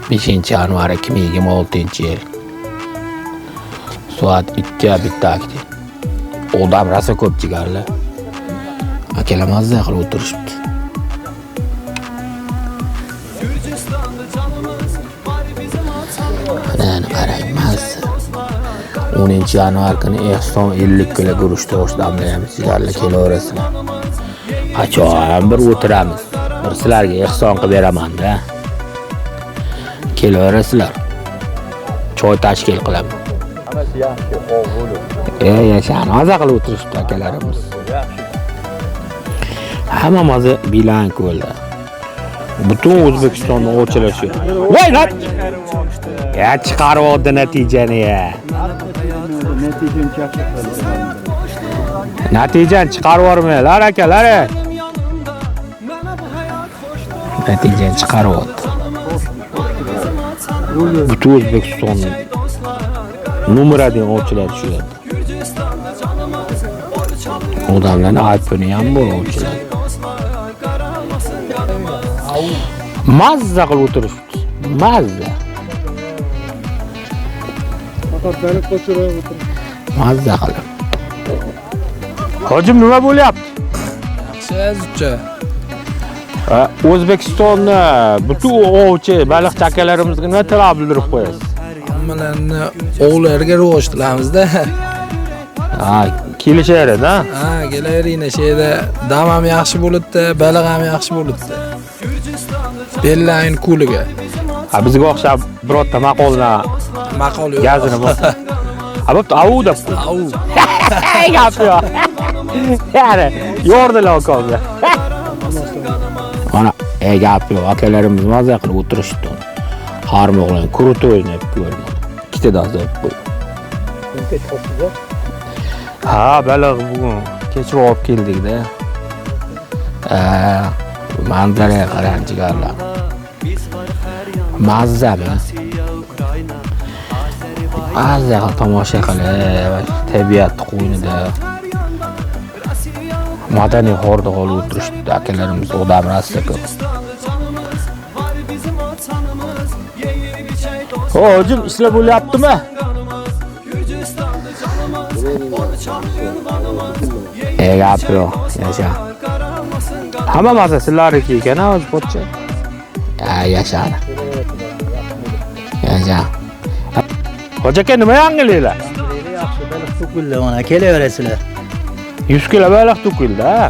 5 yanvar 2026 yil. Soat 2:00. Odam rosa ko'p jigarlar. Akalar mazza qilib o'tirishibdi. Mana qarang, mazza. 10 yanvar kuni Ehson 50 kilo guruch to'g'risida damlaymiz. Jigarlar, kelaverasizlar. Qachon bir o'tiramiz. Bir sizlarga ehson qilib beraman-da. Kelaverasizlar. Choy tashkil qilaman. Hammasi yaxshi, og'ir. Yashani maza qilib o'tirishibdi akalarimiz. Yaxshi. Hamma maza bilan ko'lda. Butun O'zbekistonni ovchilar shu. Voy lan! Ya chiqarib oldi natijani ya. Natijani chiqarib yubormanglar akalar. Natijani chiqarib oldi. Butun O'zbekistonni nomer 1 ovchilar shu yerda. Odamlarni iPhone'i ham bor ovchilar. Mazza qilib o'tirishibdi. Mazza. Mazza qilib. Hojim, nima bo'lyapti? Yaxshi, azizcha. O'zbekistonni butun ovchi baliqchi akalarimizga nima tilab bildirib qo'yasiz? Hammalarni ovlarga rivoj tilaymiz-da. Ha, kelishaveradi, ha? Ha, kelaveringlar, shu yerda dam ham yaxshi bo'libdi, baliq ham yaxshi bo'libdi. Bellayn ko'liga. Ha, bizga o'xshab birorta maqolni Maqol yo'q. gazini bo'lsa. Ha, bo'pti, au deb qo'y. Au. Gap yo'q. Ya'ni, yordilar akamga. Mana, gap yo'q, akalarimiz maza qilib o'tirishdi. Qarmoqlarni quritib o'ynab ko'rdim. Ikkita dozib qo'y. Ha, baliq bugun kechroq olib keldik-da. Manzaraga qarang, jigarlar. Mazzami? Mazza qilib tomosha qilib, tabiat qo'ynida madaniy hordiq olib o'tirishdi akalarimiz, odam rosa ko'p. Hojim, ishlar bo'lyaptimi? Gap yo'q, yasha. Hamma maza sizlarniki ekan, ha, o'zi pochcha. Ha, yasha. Yasha. Hoji aka, nima yangiliklar? Yaxshi, baliq to'kildi, mana kelaverasizlar. 100 kilo baliq to'kildi, ha?